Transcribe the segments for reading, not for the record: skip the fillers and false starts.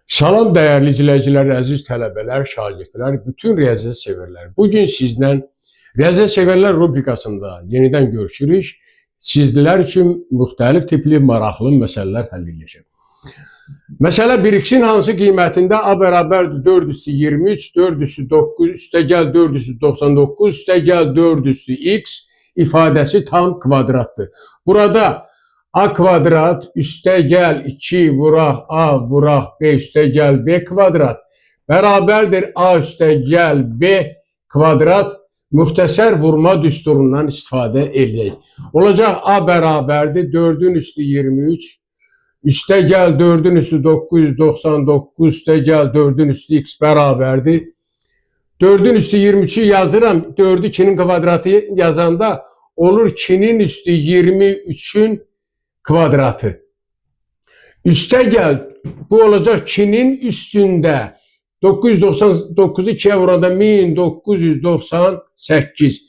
Salam dəyərli izləyicilər, əziz tələbələr, şagirdlər, bütün riyaziyyat sevərlər. Bugün sizlə Riyaziyyat sevərlər rubrikasında yenidən görüşürük. Sizlər üçün müxtəlif tipli maraqlı məsələlər həll edəcəm. Məsələ 1x-in hansı qiymətində a bərabərdir 4 üstü 23, 4 üstü 9, üstəgəl 4 üstü 99, üstəgəl 4 üstü x ifadəsi tam kvadratdır. Burada a kvadrat üstəgəl 2 vuraq a vuraq b üstəgəl b kvadrat bərabərdir a üstəgəl b kvadrat müxtəsər vurma düsturundan istifadə edək. Olacaq a bərabərdir 4-ün üstü 23 üstəgəl 4-ün üstü 999 üstəgəl 4-ün üstü x bərabərdir. 4-ün üstü 23-ü yazıram. 4-ü 2-nin kvadratı yazanda olur 2-nin üstü 23-ün kvadratı. Üstəgəl bu olacaq 2-nin üstündə 999-u 2-yə vuranda 1998.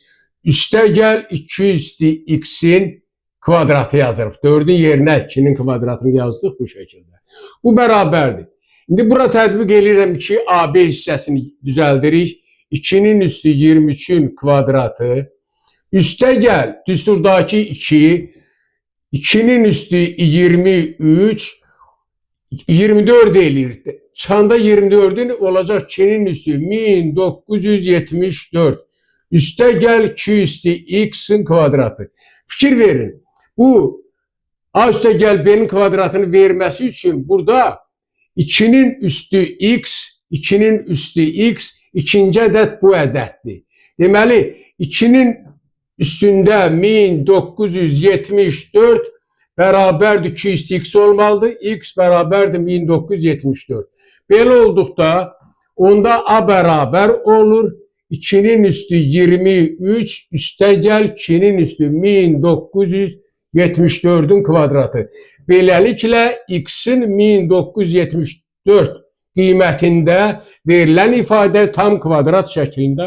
Üstəgəl 2 üstü x-in kvadratı yazırıq. 4-ün yerinə 2-nin kvadratını yazdıq bu şəkildə. Bu bərabərdir. İndi bura tətbiq eləyirəm ki, AB hissəsini düzəldirik. 2-nin üstü 23-ün kvadratı. Üstəgəl düsturdakı 2, 2-nin üstü 23, 24 eləyir. Çıxanda 24-ün olacaq 2-nin üstü 1974. Üstəgəl 2 üstü x-in kvadratı. Fikir verin. Bu a üstəgəl b-nin kvadratını verməsi üçün burada 2-nin üstü x, 2-nin üstü x, ikinci ədəd bu ədəddir. Deməli, 2-nin üstündə 1974 bərabərdir 2 üstü x olmalıdır. X bərabərdir 1974. Belə olduqda onda a bərabər olur 2-nin üstü 23 üstəgəl 2-nin üstü 1974-ün kvadratı. Beləliklə x-in 1974 qiymətində verilən ifadə tam kvadrat şəklində